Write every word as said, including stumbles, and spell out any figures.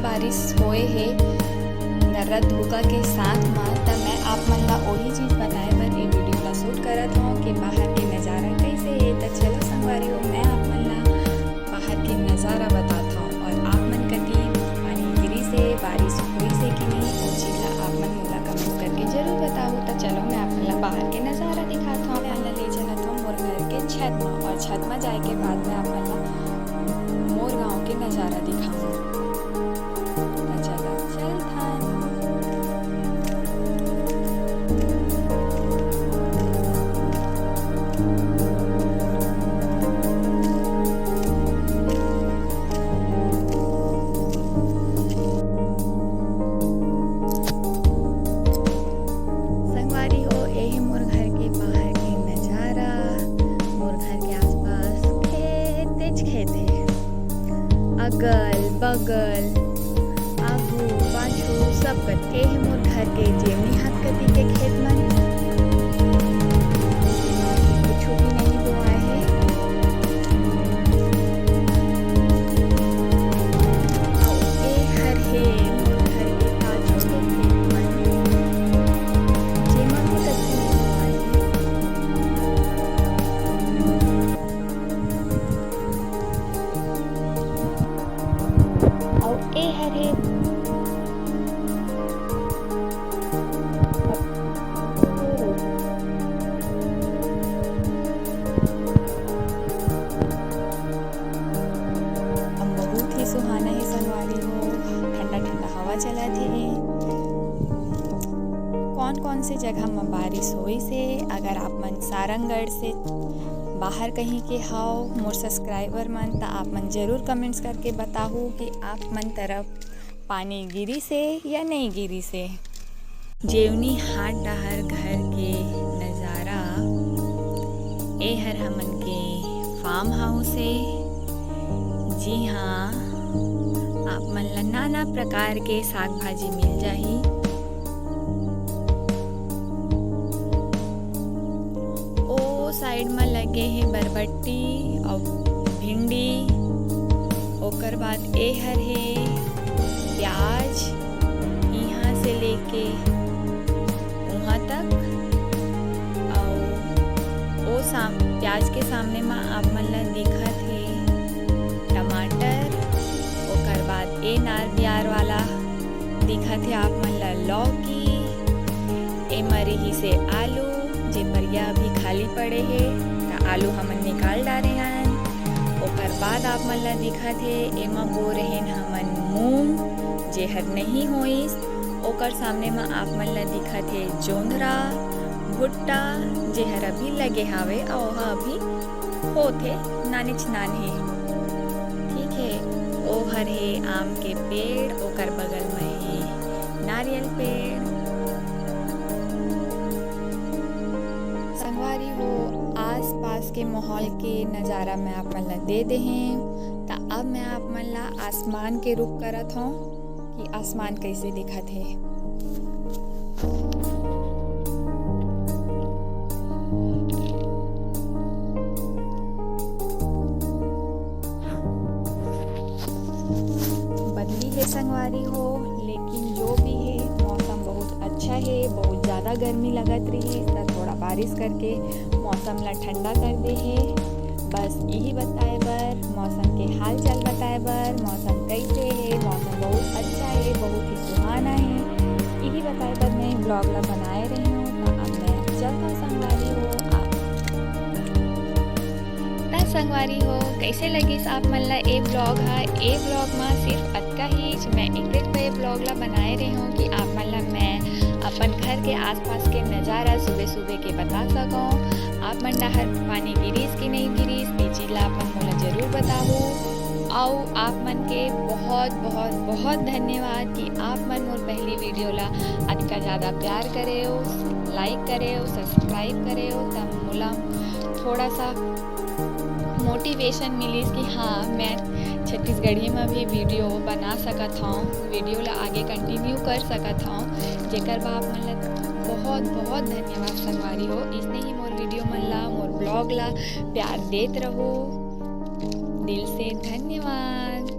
बारिश होए हे गर्रा धुका के साथ म, त मैं आप मन ला ओही चीज बताए बर ये वीडियो ला शूट करत हौं कि बाहर के नजारा कैसे हे। त चलो संगवारी हो, मैं आप मन ला बाहर के नजारा बतात हौं और आप मन कती पानी गिरिस हे, बारिश होइस हे कि नहीं, वो चीज ला आप मन मोला कमेंट करके जरूर बताओ। त चलो मैं आप मन ला बाहर के नजारा दिखात हौं। मैं आप मन ला ले चलत हौं मोर घर के छत म और छत म जाए के बाद मैं आप मन ला मोर गांव के नजारा दिखाऊं। त चला, चलथन। संगवारी हो, ए हे मोर घर के बाहर के नजारा। मोर घर के आसपास खेतेच खेत हे, अगल बगल, आगू पाछू सब कति। ए हे मोर घर के जेवनी हाथ कति के खेत मन, कुछु भी नहीं बोआए हे। अउ ए हर हे मोर घर के पाछू के खेत मन, जेमा भी कति नहीं बोआए हे। अउ ए हर हे। अब बहुत ही सुहाना हे संगवारी हो, ठंडा ठंडा हवा चलत हे। कौन कौन से जगह म बारिश होइस हे? अगर आप मन सारंगढ़ से बाहर कहीं के हव मोर सब्सक्राइबर मन, त आप मन जरूर कमेंट्स करके बताहू कि आप मन तरफ पानी गिरिस हे या नहीं गिरिस हे। जेवनी हाट डहर घर के नजारा। ए हर हमन के फार्म हाउस हे, जिहां आप मन ला नाना प्रकार के साग भाजी मिल जाही। ओ साइड म लगे हे बरबट्टी अउ भिंडी, ओकर बाद ए हर हे प्याज, इहां से लेके उहां तक। अउ ओ साम-, प्याज के सामने म आप मन ला दिखत हे टमाटर, ओकर बाद ए नार बियार वाला दिखत हे आप मन ला लौकी, एमा रिहिस हे आलू, जे परिया अभी खाली पड़े हे, त आलू हमन निकाल डारे हन। ओकर बाद आप मन ला दिखत हे, एमा बोरे हन हमन मूंग, जेहर नहीं होइस। ओकर सामने म आप मन ला दिखत हे जोंधरा, भुट्टा, जेहर अभी लगे हावे अउ ओहा अभी होत हे, नानेच नान हे। ठीक हे, ओ हर हे आम के पेड़, ओकर बगल म हे नारियल पेड़। संगवारी हो, आसपास के माहौल के नजारा मैं आप मन ला दे दे हंव, त अब मैं आप मन ला आसमान के रुख करत हौं कि आसमान कइसे दिखत हे। बदली हे संगवारी हो, लेकिन जो भी हे, मौसम बहुत अच्छा हे, बहुत ज्यादा गर्मी लगत रहिस, त थोड़ा बारिश करके मौसम ला ठंडा कर दे हे। बस यही बताए बर, मौसम के हाल चाल बताए बर, मौसम कैसे हे, मौसम बहुत अच्छा हे, बहुत ही सुहाना हे, यही बताए बर मैं vlog ला बनाए रहे हंव। त अब मैं चलत हंव संगवारी हो, आप त संगवारी हो, कैसे लगिस आप मन ला ए vlog हा? ए vlog मा सिर्फ अतका ही मैं एक दिन पे vlog ला बनाए रहे हंव कि आप मन ला मैं अपन घर के आसपास के नजारा सुबह सुबह के बता सकंव। आप मन डहर पानी गिरिस कि नहीं गिरिस, ए चीज ला आप मन मोला जरूर बताहू। अउ आप मन के बहुत बहुत बहुत धन्यवाद कि आप मन मोर पहली video ला अतका ज्यादा प्यार करेव, like करेव, subscribe करेव, तब मोला थोड़ा सा motivation मिलिस कि हाँ, मैं छत्तीसगढ़ी में भी video बना सकत हौं, video ला आगे continue कर सकत हौं, जेकर बर आप मन ला बहुत बहुत धन्यवाद संगवारी हो। इसने ही मोर video मन ला, मोर vlog ला प्यार देत रहू। दिल से धन्यवाद।